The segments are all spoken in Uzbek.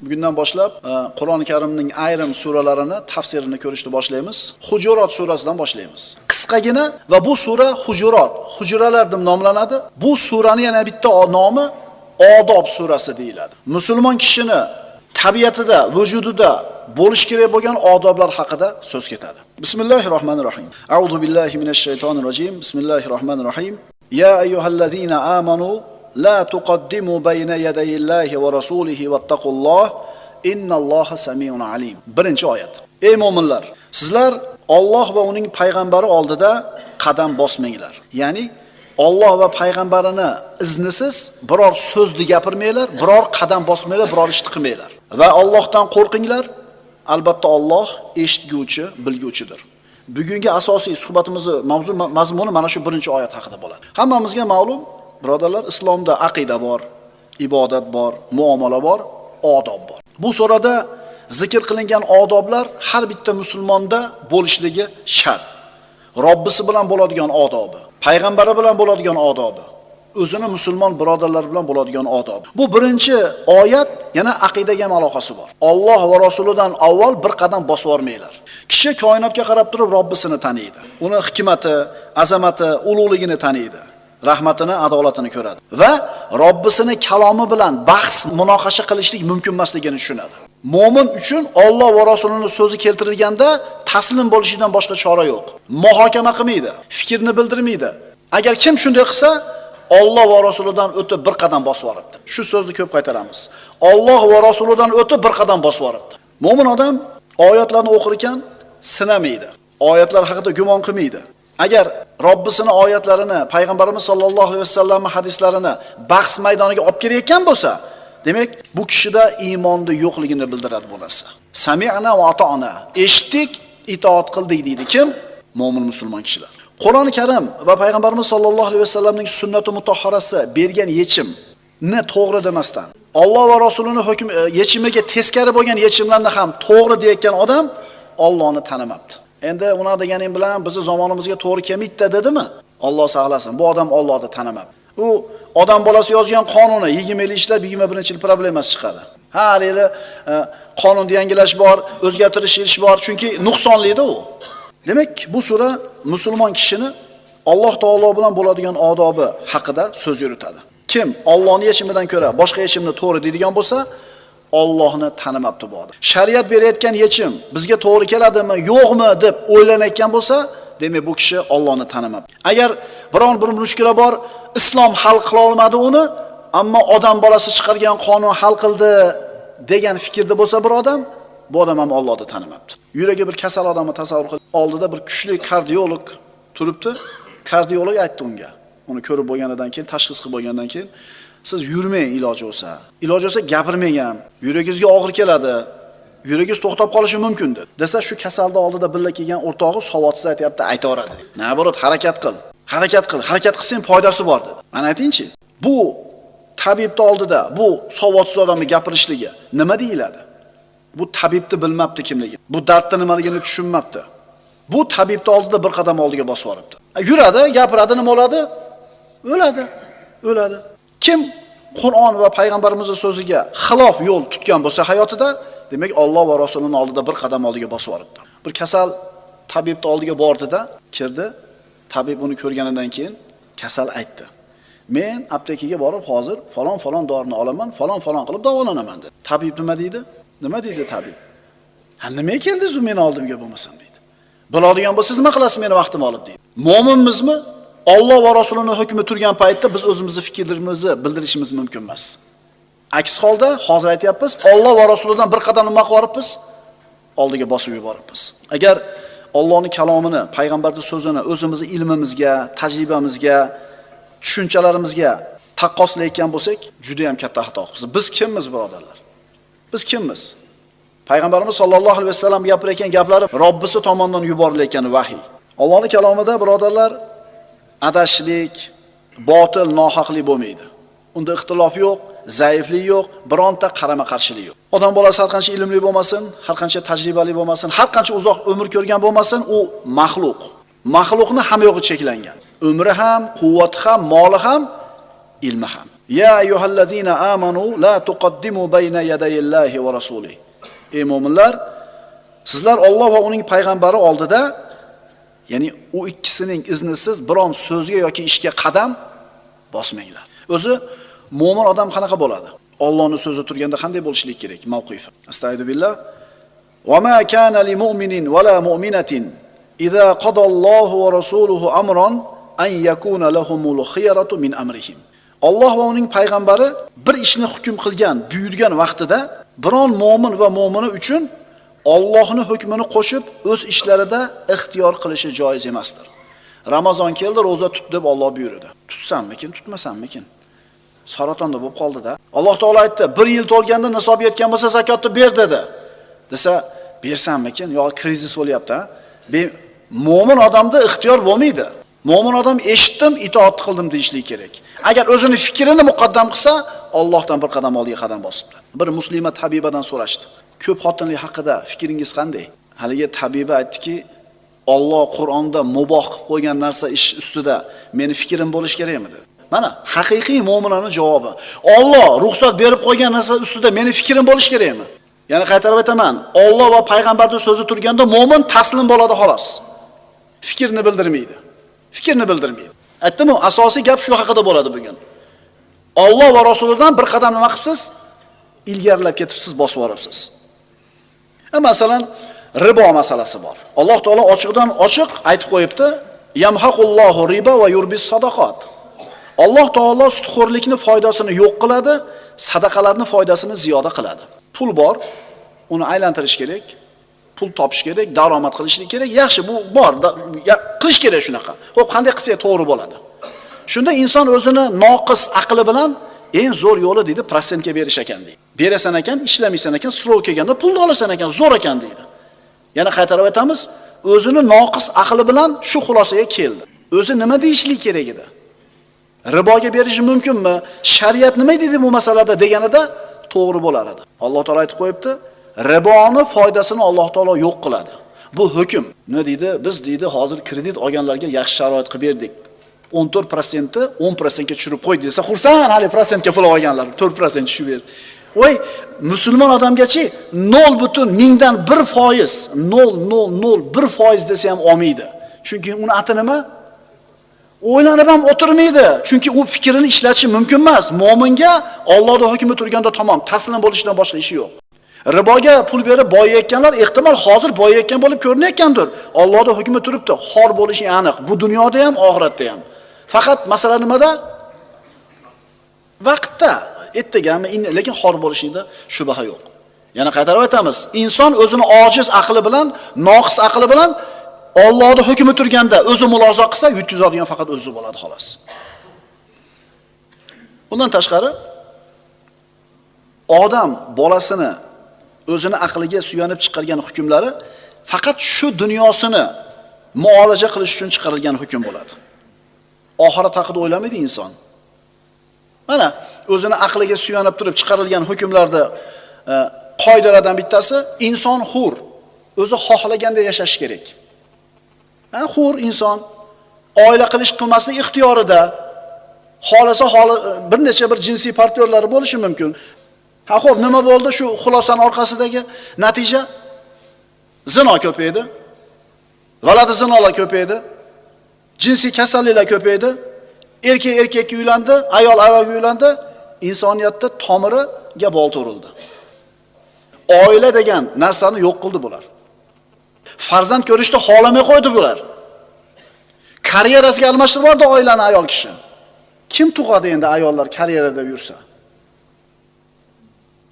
Bugundan boshlab Qur'oni Karimning ayrim suralarini tafsirini ko'rishni boshlaymiz. Hujurot surasidan boshlaymiz. Qisqagina va bu sura Hujurot, hujralar deb nomlanadi. Bu surani yana bitta nomi Odob surasi deyiladi. Musulmon kishini tabiatida, vujudida bo'lish kerak bo'lgan odoblar haqida so'z ketadi. Bismillahirrohmanirrohim. A'udhu billahi minash shaytonir rojim. Bismillahirrohmanirrohim. Ya ayyuhallazina amanu la tuqaddimu bayna yadayillahi va rasulihi wattaqulloh innalloha samiun alim. Birinchi oyat. Ey mo'minlar, sizlar Alloh va uning payg'ambari oldida qadam bosmanglar. Ya'ni Alloh va payg'ambarini iznisiz biror so'zni gapirmanglar, biror qadam bosmanglar, biror ish qilmanglar. Va Allohdan qo'rqinglar. Albatta Alloh eshitguvchi, bilguvchidir. Bugungi asosiy suhbatimizni mavzu mazmuni mana shu birinchi oyat haqida bo'ladi. Hammamizga ma'lum, birodarlar, islomda aqida bor, ibodat bor, muomala bor, odob bor. Bu surada zikr qilingan odoblar har bitta musulmonda bo'lishligi shart. Robbisi bilan bo'ladigan odobi, payg'ambari bilan bo'ladigan odobi, o'zini musulmon birodarlar bilan bo'ladigan odobi. Bu birinchi oyat yana aqidaga ham aloqasi bor. Alloh va rasulidan avval bir qadam bosib yubormanglar. Kishi koinotga qarab turib Robbisini taniydi. Uni hikmati, azamati, ulug'ligini taniydi. Rahmatini, adolatini ko'radi va Robbisini kalomi bilan bahs, munoqasha qilishlik mumkin emasligini tushunadi. Mo'min uchun Alloh va Rasulining so'zi keltirilganda taslim bo'lishidan boshqa chora yo'q. Muhokama qilmaydi, fikrni bildirmaydi. Agar kim shunday qilsa, Alloh va Rasulidan o'tib bir qadam bosib yuboribdi. Shu so'zni ko'p qaytaramiz. Alloh va Rasulidan o'tib bir qadam bosib yuboribdi. Mo'min odam oyatlarni o'qir ekan sinamaydi. Oyatlar haqida gumon qilmaydi. Agar Robbisini oyatlarini, payg'ambarimiz sollallohu alayhi vasallamning hadislarini bahs maydoniga olib kelayotgan bo'lsa, demak, bu kishida iymonni yo'qligini bildiradi bu narsa. Sami'na va ata'na. Eshitdik, itoat qildik deydi kim? Mo'min musulmon kishilar. Qur'oni Karim va payg'ambarimiz sollallohu alayhi vasallamning sunnati mutahharasi bergan yechimni to'g'ri demasdan, Alloh va Rasulining hukm yechimiga teskari bo'lgan yechimlarni ham to'g'ri deyotgan odam Allohni tanimabdi. Endi ular deganing bilan bizni zamonimizga to'g'ri kelmaydi dedimi? Alloh saqlasin. Bu odam Allohni tanimabdi. U odam bolasi yozgan qonuni 20 yil ishlab 21-yil problemasi chiqadi. Har yili qonunni yangilash bor, o'zgartirish ish bor, chunki nuqsonliydi u. Demak, bu sura musulmon kishini Alloh taolo bilan bo'ladigan odobi haqida so'z yuritadi. Kim Allohning yechimidan ko'ra boshqa yechimni to'g'ri deydigan bo'lsa, Allohni tanimabdi bu odam. Shariat berayotgan yechim bizga to'g'ri keladimi, yo'qmi deb o'ylanayotgan bo'lsa, demak bu kishi Allohni tanimabdi. Agar biron bir mushkula bor, islom hal qila olmadi uni, ammo odam bolasi chiqargan qonun hal qildi degan fikrda bo'lsa bir odam, bu odam ham Allohni tanimabdi. Yuragi bir kasal odamni tasavvur qil, oldida bir kuchli kardiolog turibdi. Kardiolog aytdi unga. Uni ko'rib bo'lganidan keyin, tashxis qilib bo'lgandan keyin, siz yurmang iloji bo'lsa. Iloji bo'lsa gapirmang ham. Yuragingizga og'ir keladi. Yuragingiz to'xtab qolishi mumkin dedi. Desa shu kasalni oldida birga kelgan o'rtog'i savodsiz aytayapti, aytaveradi. Naborot, harakat qil. Harakat qil. Harakat qilsang foydasi bor dedi. Mana aytingchi, bu tabibning oldida bu savodsiz odamni gapirishligi nima deyiladi? Bu tabibni bilmabdi kimligi. Bu dardni nimaligini tushunmabdi. Bu tabibning oldida bir qadam oldiga bosib yuboribdi. Yuradi, gapiradi, nima bo'ladi? O'ladi. O'ladi. Kim Qur'on va payg'ambarimizning so'ziga xilof yo'l tutgan bo'lsa hayotida, demak Alloh va Rasulining oldida bir qadam oldiga bosib yuboribdi. Bir kasal tabibning oldiga bordi-da, kirdi. Tabib uni ko'rganidan keyin kasal aytdi: "Men aptekaga borib hozir falon-falon dorini olaman, falon-falon qilib davolanaman" dedi. Tabib nima deydi? Nima deydi tabib? "Ha, nimaga keldingiz u meni oldimga bo'lmasam" deydi. "Biladigan bo'lsangiz nima qilasiz meni vaqtimni olib" deydi. Mo'minmizmi? Alloh va Rasulining hukmi turgan paytda biz o'zimizni fikrlarimizni bildirishimiz mumkin emas. Aks holda hozir aytyapmiz, Alloh va Rasulidan bir qadam nima qilib yuboribmiz? Oldiga bosib yuboribmiz. Agar Allohning kalomini, payg'ambarning so'zini o'zimizni ilmimizga, tajribamizga, tushunchalarimizga taqqoslayotgan bo'lsak, juda ham katta xato qilamiz. Biz kimmiz, birodarlar? Biz kimmiz? Payg'ambarimiz sollallohu alayhi vasallam gapirayotgan gaplari Robbisi tomonidan yuborilayotgan vahiy. Allohning kalomida birodarlar adashlik, botil, nohaqlik bo'lmaydi. Unda ixtilof yo'q, zaiflik yo'q, bironta qarama-qarshilik yo'q. Odam bolasi har qancha ilmli bo'lmasin, har qancha tajribali bo'lmasin, har qancha uzoq umr ko'rgan bo'lmasin, u maxluq. Maxluqni hamma yo'g'i cheklangan. Umri ham, quvvati ham, moli ham ilmi ham. Ya ayyuhallazina amanu la tuqaddimu bayna yadayillahi va rasulihi. Ey mo'minlar, sizlar Alloh va uning payg'ambari oldida, ya'ni u ikkisining iznisiz biron so'zga yoki ishga qadam bosmanglar. O'zi mo'min odam qanaqa bo'ladi? Allohning so'zi turganda qanday bo'lishligi kerak mavqifi? Astagfiru billah. Va ma kana li mu'minin va la mu'minatin iza qadallohu va rasuluhu amran an yakuna lahumul xiyaratu min amrihim. Alloh va uning payg'ambari bir ishni hukm qilgan, buyurgan vaqtida biron mo'min va mo'mina uchun Allohning hukmini qo'shib o'z ishlarida ixtiyor qilishi joiz emasdir. Ramazon keldi, roza tut deb Alloh buyurdi. Tutsammikin, tutmasammikin? Saratonda bo'lib qoldi-da. Alloh taolo aytdi, 1 yil to'lganda nisob yetgan bo'lsa zakotni ber dedi. Desa, bersammikin? Yo, krizis bo'lyapti-a? Mo'min odamda ixtiyor bo'lmaydi. Mo'min odam eshitdim, itoat qildim deyishlik kerak. Agar o'zini fikrini muqaddam qilsa, Allohdan bir qadam oldiga qadam bosibdi. Bir muslima tabibadan so'rashdi. Ko'p xotinlik haqida fikringiz qanday? Haligi tabiba aytdiki, Alloh Qur'onda muboh qilib qo'ygan narsa ish ustida meni fikrim bo'lish kerakmi dedi. Mana haqiqiy mo'minaning javobi. Alloh ruxsat berib qo'ygan narsa ustida meni fikrim bo'lish kerakmi? Ya'ni qaytarib aytaman, Alloh va payg'ambarning so'zi turganda mo'min taslim bo'ladi xolos. Fikrni bildirmaydi. Fikrni bildirmaydi. Aytdim-ku, asosiy gap shu haqida bo'ladi bugun. Alloh va rasulidan bir qadam nima qilibsiz? Ilgarilab ketibsiz, bosib yuboribsiz. Masalan, ribo masalasi bor. Alloh taolo ochiqdan ochiq aytib qo'yibdi, yamhaqullohu riba va yurbis sadaqat. Alloh taolo sutxo'rlikni foydasini yo'q qiladi, sadaqalarni foydasini ziyoda qiladi. Pul bor, uni aylantirish kerak, pul topish kerak, daromad qilishlik kerak. Yaxshi, bu bor, qilish kerak shunaqa. Xo'p, qanday qilsa to'g'ri bo'ladi? Shunda inson o'zini noqis aqli bilan eng zo'r yo'li deydi, prosentga berish ekan deydi. Berasan ekan, ishlamaysan ekan, srok kelganda pulni olasan ekan, zo'r ekan deydi. Yana qaytarib aytamiz, o'zini noqis aqli bilan shu xulosaga keldi. O'zi nima deyishlik kerak edi? Riboga berishi mumkinmi? Shariat nima deydi bu masalada deganida to'g'ri bo'lar edi. Alloh taolo aytib qo'yibdi, riboni foydasini Alloh taolo yo'q qiladi. Bu hukm. Nima deydi? Biz deydi, hozir kredit olganlarga yaxshi sharoit qilib berdik. 14%ni 10% ga tushirib qo'ydi desa, xursand, hali prosentga pul olganlar 4% tushib berdi. Voy, musulmon odamgachi 0.001%, 0.001% desa ham olmaydi. Chunki uni ati nima? O'ylanib ham o'tirmaydi. Chunki u fikrini ishlatishi mumkin emas. Mo'minga Allohning hukmi turganda tamom, taslim bo'lishdan boshqa ishi yo'q. Riboga pul berib boyayotganlar ehtimol hozir boyayotgan bo'lib ko'rinayotgandir. Allohning hukmi turibdi, xor bo'lishi aniq. Bu dunyoda ham, oxiratda ham. Faqat masala nimada? Vaqtda, ertagami, lekin xor bo'lishida shubha yo'q. Yana qaytarib aytamiz, inson o'zini ojiz aqli bilan, noqis aqli bilan Allohning hukmi turganda o'zi muloza qilsa, yutkazadigan faqat o'zi bo'ladi xolos. Undan tashqari odam bolasini o'zini aqliga suyanib chiqargan hukmlari faqat shu dunyosini muolaja qilish uchun chiqarilgan hukm bo'ladi. Oxirat haqida o'ylamaydi inson. Mana o'zini aqliga suyanib turib chiqarilgan hukmlarda qoidalardan bittasi inson hur, o'zi xohlaganda yashash kerak. Ha, hur inson oila qilish qilmaslik ixtiyorida, xolasa bir necha bir jinsiy partnyorlari bo'lishi mumkin. Ha, xo'p, nima bo'ldi shu xulosaning orqasidagi natija? Zino ko'paydi. Valadi zinolar ko'paydi. Jinsiy kasalliklar ko'paydi. Erkak erkakka uylandi, ayol ayolga uylandi. Insoniyatda tomiriga bolta urildi. Oila degan narsani yo'q qildi bular. Farzand ko'rishni xohlamay qo'ydi bular. Karyerasiga almashtirib yubordi oilani ayol kishi. Kim tug'adi endi ayollar karyerada yursa?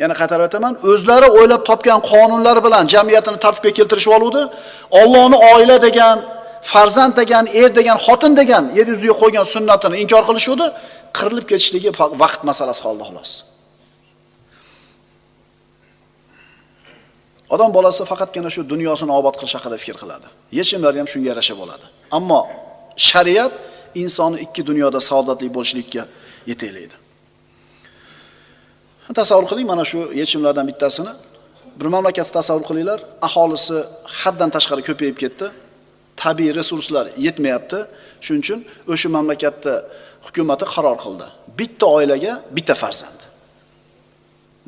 Yana qaytarib aytaman, o'zlari o'ylab topgan qonunlar bilan jamiyatini tartibga keltirishib oluvdi. Allohni oila degan, farzand degan, er degan, xotin degan yer yuziga qo'ygan sunnatini inkor qilishuvdi. Qirilib ketishligi vaqt masalasi qoldi xolos. Odam bolasi faqatgina shu dunyosini obod qilish haqida fikr qiladi. Yechimlari ham shunga yarasha bo'ladi. Ammo shariat insonni ikki dunyoda saodatli bo'lishlikka yetaklaydi. Tasavvur qiling mana shu yechimlardan bittasini. Bir mamlakatni tasavvur qilinglar, aholisi haddan tashqari ko'payib ketdi. Tabiiy resurslar yetmayapti. Shuning uchun o'sha mamlakatda hukumati qaror qildi. Bitta oilaga bitta farzand.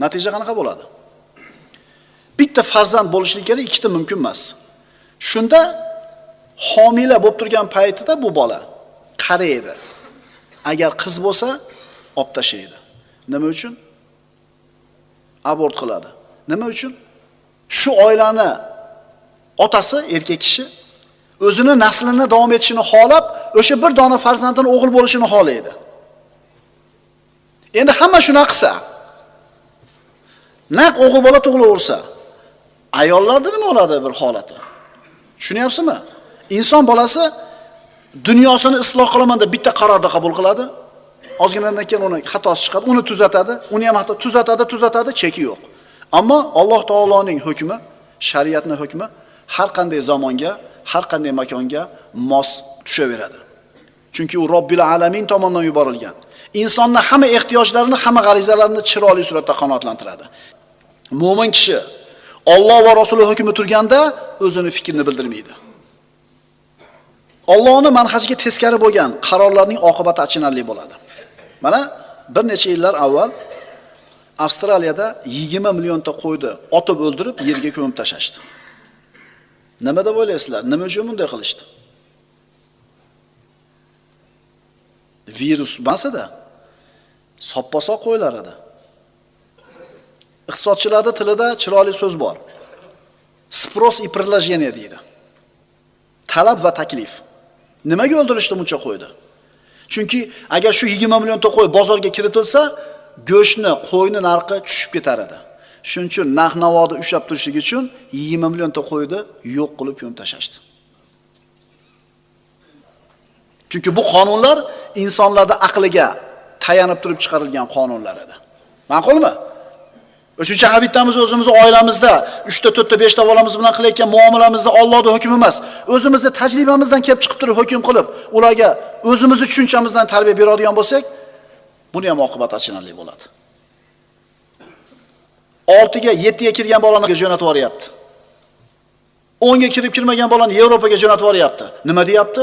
Natija qanaqa bo'ladi? Bitta farzand bo'lishligi kerak, ikkita mumkin emas. Shunda homila bo'lib turgan paytida bu bola qaraydi. Agar qiz bo'lsa, olib tashlaydi. Nima uchun? Abort qiladi. Nima uchun? Shu oilani otasi, erkak kishi o'zini naslini davom etishini xohlab, o'sha bir dona farzandini o'g'il bo'lishini xohlaydi. Endi hamma shuna qilsa, naq o'g'il bola tug'ilaversa, ayollarda nima bo'ladi bir holati? Tushunyapsizmi? Inson bolasi dunyosini isloh qilaman deb bitta qarorni qabul qiladi. Ozginadan keyin uni xatosi chiqadi, uni tuzatadi, uni ham hatto tuzatadi, cheki yo'q. Ammo Alloh taoloning hukmi, shariatning hukmi har qanday zamonga, har qanday makonga mos tushaveradi. Chunki u Robbil alamin tomonidan yuborilgan. Insonning hamma ehtiyojlarini, hamma g'arizalarini chiroyli suratda qanoatlantiradi. Mo'min kishi Alloh va Rasuli hukmi turganda o'zini fikrini bildirmaydi. Allohning manhajiga teskari bo'lgan qarorlarning oqibati achinarli bo'ladi. Mana bir necha yillar avval Avstraliyada 20 millionta qo'yni otib o'ldirib yerga ko'mib tashlashdi. Nima deb o'ylaysizlar? Nima uchun bunday qilishdi? Virus emas-da, soppa-sog' qo'ylar edi. Iqtisodchilarda tilida chiroyli so'z bor. Спрос и предложение deydi. Talab va taklif. Nimaga o'ldirishdi buncha qo'ydi? Chunki agar shu 20 millionta qo'y bozorga kiritilsa, go'shtni, qo'yni narxi tushib ketar edi. Shuning uchun narx-navoni ushlab turishlik uchun 20 millionta qo'yni yo'q qilib ko'mib tashlashdi. Chunki bu qonunlar insonlarda aqliga tayanib turib chiqarilgan qonunlar edi. Ma'qulmi? O'shuncha har bittamiz o'zimizni oilamizda 3 ta, 4 ta, 5 ta bolamiz bilan qilayotgan muomalamizda Allohning hukmi emas, o'zimizni tajribamizdan kelib chiqib turib hukm qilib, ularga o'zimizni tushunchamizdan tarbiya beradigan bo'lsak, buni ham oqibati achinarli bo'ladi. 6ga, 7ga kirgan bolani jo'natib yuboryapti. 10ga kirib kirmagan bolani Yevropaga jo'natib yuboryapti. Nima deyapti?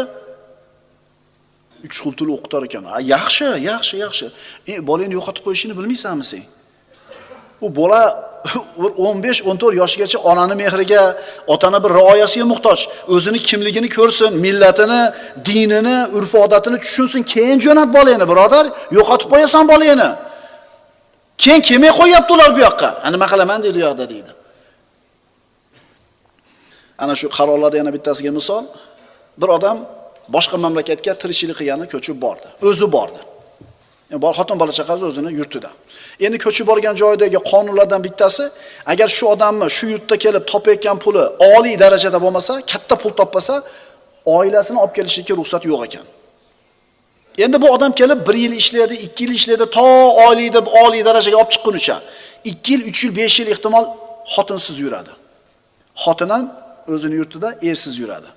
3 xil til o'qitar ekan. Ha, yaxshi, yaxshi, yaxshi. Bolangni yo'qotib qo'yishini bilmaysanmi sen? U bola 15-14 yoshigacha onani mehriga, otani bir rioyasiga muhtoj. O'zini kimligini ko'rsin, millatini, dinini, urf-odatini tushunsin, keyin jo'nat bolangni, birodar. Yo'qotib qo'yasan bolangni. Keyin kelmay qo'yapti ular bu yoqqa. Nima qilaman deydi u yoqda deydi. Ana shu qarorlarda yana bittasiga misol. Bir odam boshqa mamlakatga tirikchilik qilgani ko'chib bordi. O'zi bordi. Yani xotin bola chaqasi o'zini yurtida. Endi ko'chib borgan joyidagi qonunlardan bittasi, agar shu odamni shu yurtda kelib topayotgan puli oliy darajada bo'lmasa, katta pul topmasa, oilasini olib kelishga ruxsat yo'q ekan. Endi bu odam kelib 1 yil ishlaydi, 2 yil ishlaydi, to oliy deb oliy darajaga olib chiqqunicha 2 yil, 3 yil, 5 yil ehtimol xotinsiz yuradi. Xotin ham o'zini yurtida ersiz yuradi.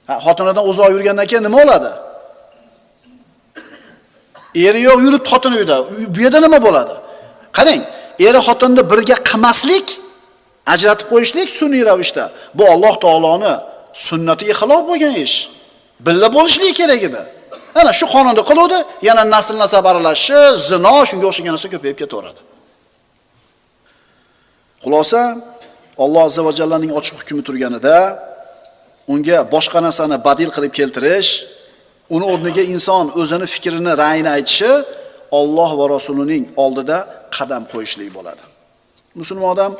Ha, xotinidan uzoq yurgandan keyin nima bo'ladi? Eri yo'q yurib xotini uyda. Bu yerda nima bo'ladi? Qarang, eri xotinni birga qilmaslik, ajratib qo'yishlik sun'iy ravishda. Bu Alloh taoloning sunnatiga xilof bo'lgan ish. Billa bo'lishligi kerak edi. Ana shu qonunda qiluvdi, yana nasl-nasab aralashishi, zino, shunga o'xshagan narsa ko'payib ketaveradi. Xulosa, Alloh azza va jallaning ochiq hukmi turganida unga boshqa narsani badil qilib keltirish, uni o'rniga inson o'zini fikrini, ra'yini aytishi Alloh va Rasulining oldida qadam qo'yishlik bo'ladi. Musulmon odam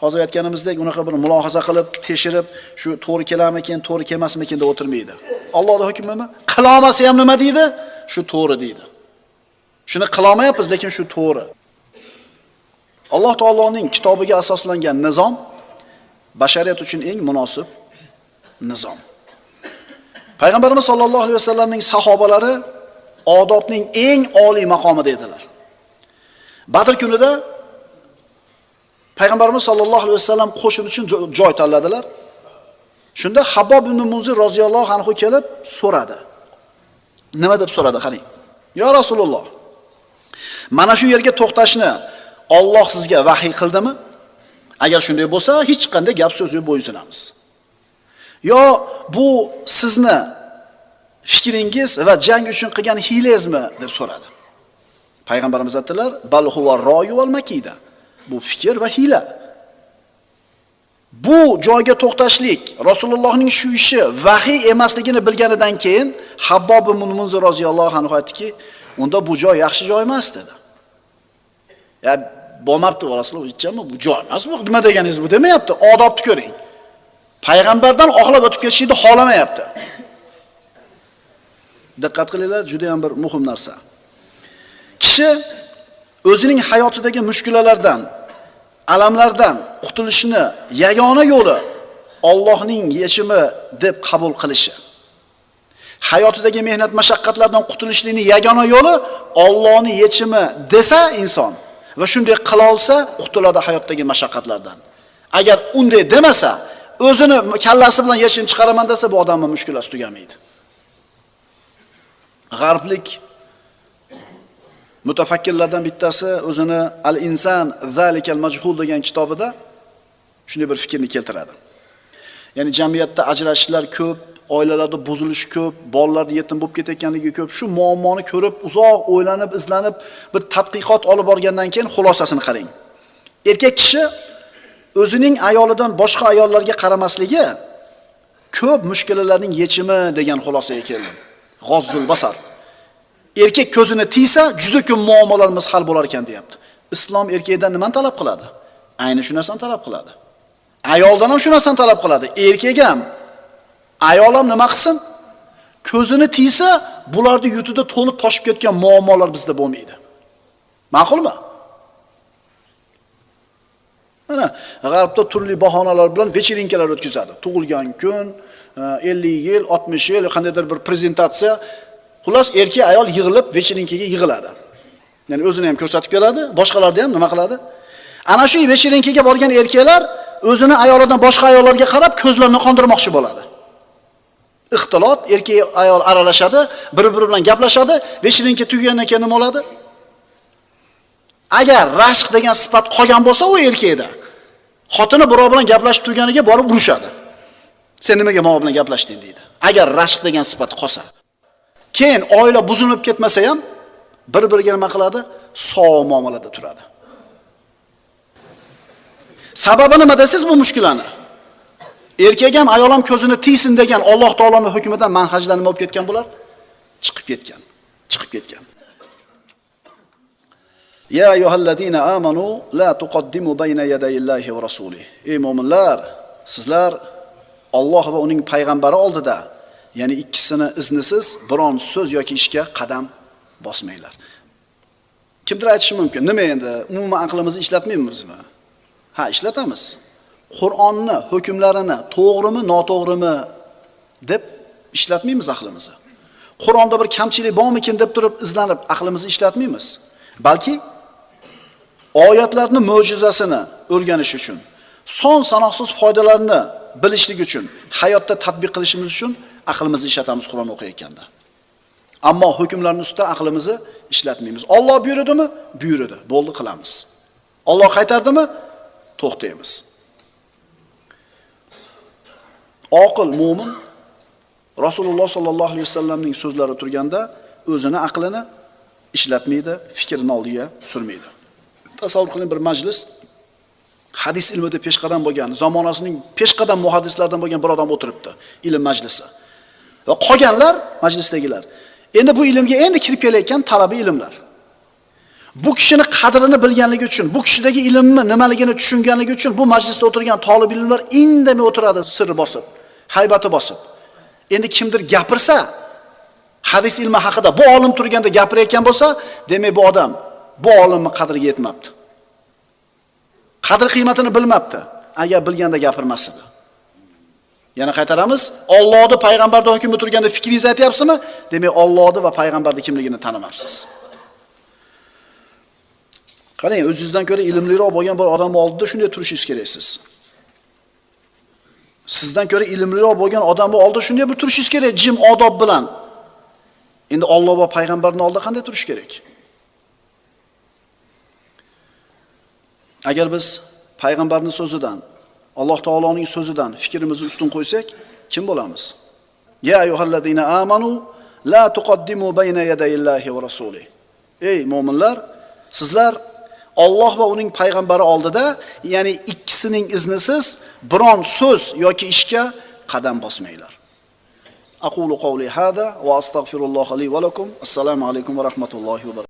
hozir aytganimizdek unaqa bir mulohaza qilib, tekshirib, shu to'g'ri kelarmikin, to'g'ri kelmasmikin deb o'tirmaydi. Allohning hukmimi? Qila olmasa ham nima deydi? Shu to'g'ri deydi. Shuni qila olmayapmiz, lekin shu to'g'ri. Alloh taoloning kitobiga asoslangan nizom bashariyat uchun eng munosib nizom. Payg'ambarimiz sollallohu alayhi vasallamning sahobalari odobning eng oliy maqomida edilar. Badr kunida Payg'ambarimiz sollallohu alayhi vasallam qo'shin uchun joy tanladilar. Shunda Habbob ibn Munzir roziyallohu anhu kelib so'radi. Nima deb so'radi? Qarang. Ya Rasululloh, mana shu yerga to'xtashni Alloh sizga vahiy qildimi? Agar shunday bo'lsa, hech qanday gap so'z yo'q, bo'ysunamiz. Yo bu sizni Fikringiz va jang uchun qilgan hiylangizmi deb so'radi. Payg'ambarimiz aytdilar: "Bal huwa ro'yu val makida." Bu fikr va hiyla. Bu joyga to'xtashlik Rasulullohning shu ishi vahiy emasligini bilganidan keyin Habbob ibn Munzir roziyallohu anhu aytdiki, unda bu joy yaxshi joy emas dedi. Ya bo'lmabdi Rasululloh, ichami bu joy emas, bu nima deganingiz bu demayapti. Odobni ko'ring. Payg'ambardan oqlab o'tib ketishni xohlamayapti. Diqqat qilinglar, juda ham bir muhim narsa. Kishi o'zining hayotidagi mushkulalardan, alamlardan qutulishni yagona yo'li Allohning yechimi deb qabul qilishi. Hayotidagi mehnat mashaqqatlardan qutulishning yagona yo'li Allohning yechimi desa inson va shunday qila olsa qutuladi hayotdagi mashaqqatlardan. Agar unday demasa, o'zini kallasi bilan yechim chiqaraman desa, bu odamning mushkulasi tugamaydi. G'arblik mutafakkirlardan bittasi o'zini Al-inson zalikal majhul degan kitobida shunday bir fikrni keltiradi. Ya'ni jamiyatda ajrashishlar ko'p, oilalarda buzilish ko'p, bolalar yetim bo'lib ketayotganligi ko'p. Shu muammoni ko'rib, uzoq o'ylanib, izlanib, bir tadqiqot olib borgandan keyin xulosasini qarang. Erkak kishi o'zining ayolidan boshqa ayollarga qaramasligi ko'p mushkulalarning yechimi degan xulosaga keldim. G'ozzul basar. Erkak ko'zini tiysa, juda ko'p muammolarimiz hal bo'lar ekan deyapti. Islom erkakdan nimani talab qiladi? Ayni shu narsani talab qiladi. Ayoldan ham shu narsani talab qiladi. Erkak ham, ayol ham nima qilsin? Ko'zini tiysa, bularni yutida to'lib toshib ketgan muammolar bizda bo'lmaydi. Ma'qulmi? Mana g'arbda turli bahonalar bilan vecherinkalar o'tkazadi. Tug'ilgan kun, 50 yil, 60 yil qandaydir bir prezentatsiya. Xullas, erkak ayol yig'ilib vecherinkaga yig'iladi. Ya'ni o'zini ham ko'rsatib keladi, boshqalarni ham nima qiladi? Ana shu vecherinkaga borgan erkaklar o'zini ayolidan boshqa ayollarga qarab ko'zlarini qondirmoqchi bo'ladi. Ixtilot, erkak ayol aralashadi, bir-biri bilan gaplashadi, vecherinka tugagandan keyin nima bo'ladi? Agar rashq degan sifat qolgan bo'lsa u erkakda, xotini birov bilan gaplashib turganiga borib urushadi. Sen nimaga men bilan gaplashding deydi. Agar rashq degan sifat qolsa, keyin oila buzilib ketmasa ham bir-biriga nima qiladi? Sovuq muomalada turadi. Sababi nima desiz bu mushkulani? Erkak ham ayol ham ko'zini tiysin degan Alloh taoloning hukmidan, manhajdan nima bo'lib ketgan bular? Chiqib ketgan. Chiqib ketgan. Ya ayyuhallazina amanu la tuqaddimu bayna yadayillahi va rasulihi. Ey mu'minlar, sizlar Alloh va uning payg'ambari oldida, ya'ni ikkisini iznisiz biron so'z yoki ishga qadam bosmanglar. Kimdir aytishi mumkin, nima endi umuman aqlimizni ishlatmaymizmi? Ha, ishlatamiz. Qur'onni hukmlarini to'g'rimi, noto'g'rimi deb ishlatmaymiz aqlimizni. Qur'onda bir kamchilik bormikin deb turib izlanib aqlimizni ishlatmaymiz. Balki oyatlarning mo'jizasini o'rganish uchun, son sanoqsiz foydalarini bilishlik uchun, hayotda tatbiq qilishimiz uchun aqlimizni ishlatamiz Qur'on o'qiyotganda. Ammo hukmlarning ustida aqlimizni ishlatmaymiz. Alloh buyurdimi? Buyurdi. Bo'ldi, qilamiz. Alloh qaytardimi? To'xtaymiz. Oqil mo'min Rasululloh sallallohu alayhi vasallamning so'zlari turganda o'zini aqlini ishlatmaydi, fikrini oldiga surmaydi. Tasavvur qiling, bir majlis hadis ilmida peshqadam bo'lgan, zamonasining peshqadam muhaddislaridan bo'lgan bir odam o'tiribdi, ilm majlisi. Va qolganlar majlisdagilar endi bu ilmga endi kirib kelayotgan talaba ilmlar. Bu kishini qadrini bilganligi uchun, bu kishidagi ilmni nimaligini tushunganligi uchun bu majlisda o'tirgan talib ilmlar indamay o'tiradi, sirri bosib, haybati bosib. Endi kimdir gapirsa, hadis ilmi haqida bu olim turganda gapirayotgan bo'lsa, demak bu odam bu olimning qadriga yetmabdi. Qadr qiymatini bilmabdi. Agar bilganda gapirmas edi. Yana qaytaramiz, Allohni payg'ambarning hukmi turganda fikringizni aytyapsizmi? Demak Allohni va payg'ambarning kimligini tanimabsiz. Qarang, o'zingizdan ko'ra ilmliroq bo'lgan bir odam oldida shunday turishingiz keraksiz. Sizdan ko'ra ilmliroq bo'lgan odam oldida shunday bir turishingiz kerak, jim odob bilan. Endi Alloh va payg'ambarning oldida qanday turish kerak? Agar biz payg'ambarning so'zidan, Alloh taoloning so'zidan fikrimizni ustun qo'ysak, kim bo'lamiz? Ya ayyuhallazina amanu La tuqaddimu bayna yadayillahi va rasulihi. Ey mo'minlar, sizlar Alloh va uning payg'ambari oldida, ya'ni ikkisining iznisiz biron so'z yoki ishga qadam bosmanglar. Aqulu qawli hada va astagfirulloha li va lakum. Assalomu alaykum va rahmatullohi va barakatuh.